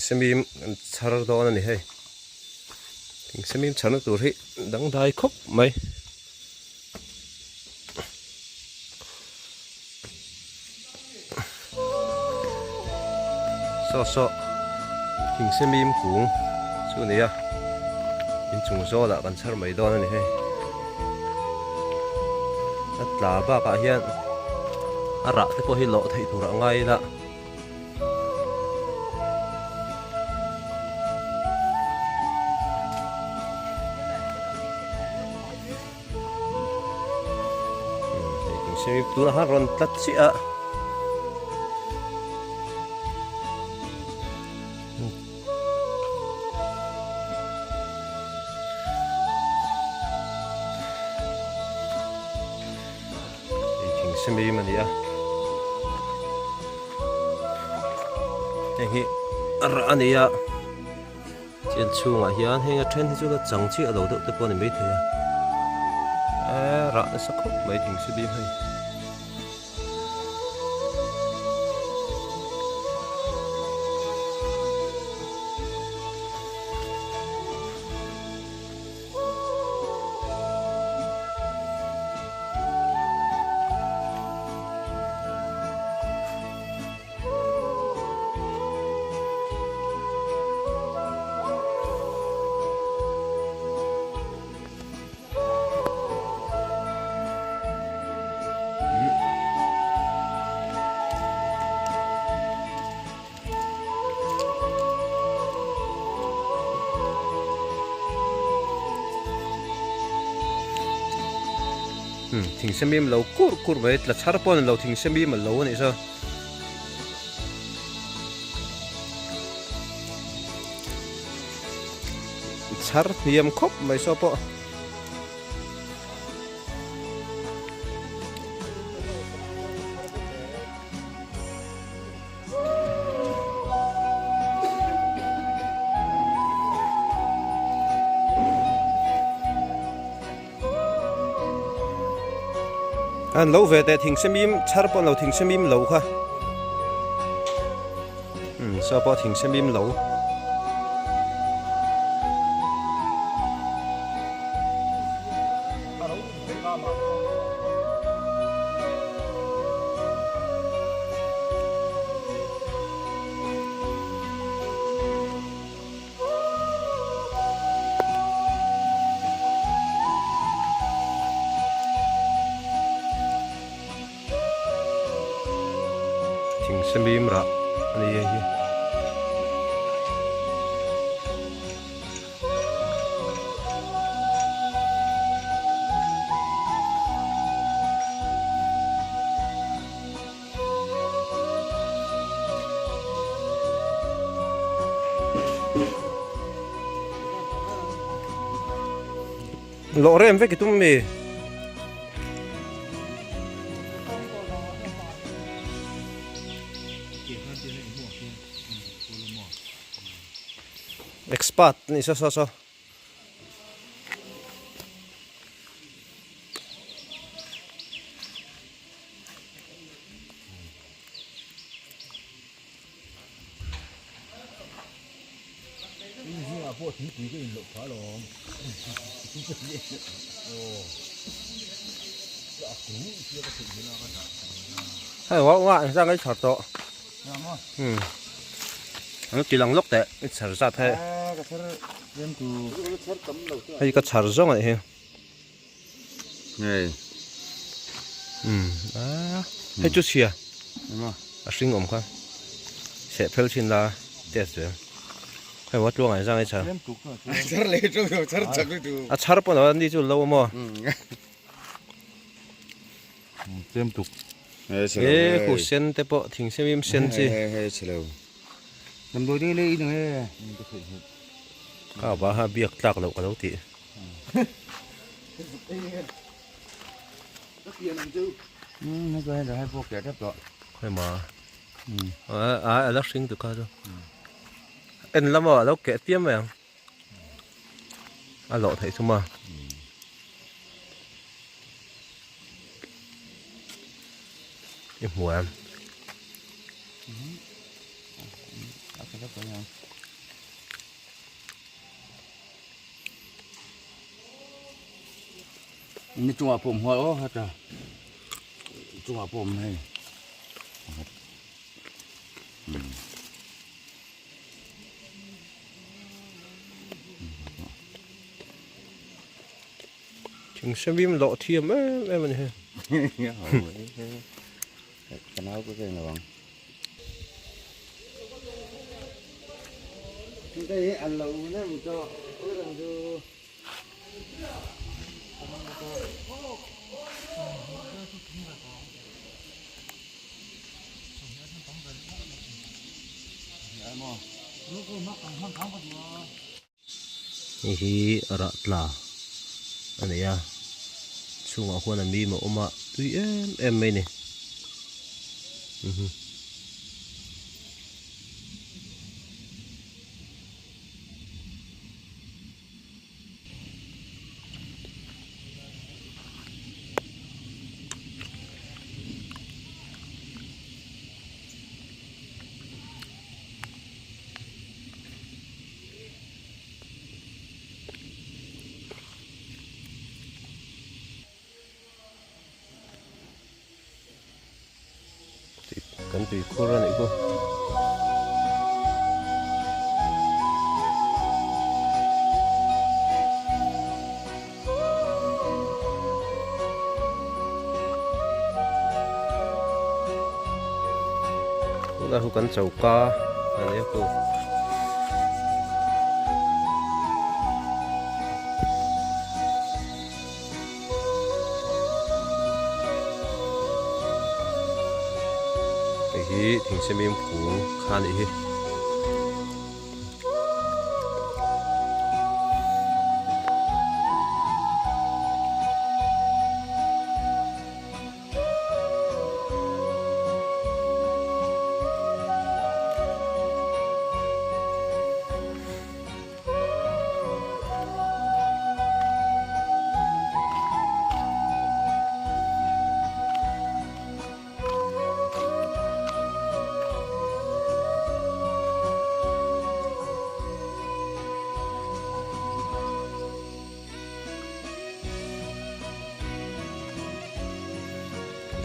Thingsemim kan chhar dawn a ni hei. Thingsemim chharna tur hi dangdai khawp mai. Saw saw thingsemim kung chu a ni a, inchung zawlah kan chhar mai dawn a ni hei. A tla bakah hian a rah te pawh hi lawh theih tur a ngai ila. Tunah khan rawn tlat chiah a. Hei thing semim a ni a heng hi a rah a ni a chian chhungah hian heng a then hi chu la chang chiah lo deuh te pawh a ni maithei a eee rah nasa khawp mai thing semim hei. Thing semim lo kur kur mai tla chhar pawh a ni lo thing semim a lo a nih saw. Chhar hniam khawp mai saw pawh. An lo ve teh thingsemim chhar pawh an lo thingsemim lo kha umm saw pawh thingsemim lo. Thingsemim rah a ni hei hi. Lawh rem vek i tum mi. Expert ni saw saw saw. Hei wa wa an zang ei chhar tawh. Hmm. An ti lang lawk teh i chhar zat hei. Hei ka chhar zawng a nih hi. Hei. Um a hei chu chhia. A hring awm kha. Seh phel thin la test zel. Hei wa tluang ai zang ei chhar. Chhar leh chu chhar chak lutuk. A chhar pawh lo ni chu lo maw. Tlem tuk. E khu sen te pawh thing semim sen chi. Hei hei chhe lo. Damdawi ding lei dang e. Ka ba ha biak tlak loh ka lo ti. Hei ma. A a la hring tu kha chu. En lama a lo keh tiam mai ang. A lawh theih chu ma. I hmu em? Ni chungah pawh awm hual aw heta chungah pawh awm hei. Thing semim loh thiam em em a ni hei. Ka nau ka keng lo ang. Hei hi rah tla a ni a chhungah huan a mim a awm a tui em em mai a ni. Kan tui khur a nih chu. Tunah chu kan choka a ni a khu. Hei hi thingsemim kung kha a nih hi.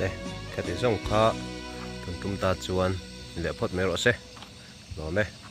Le khati zawng kha tun tum ta chuan leh phawt mai rawh se lawm e.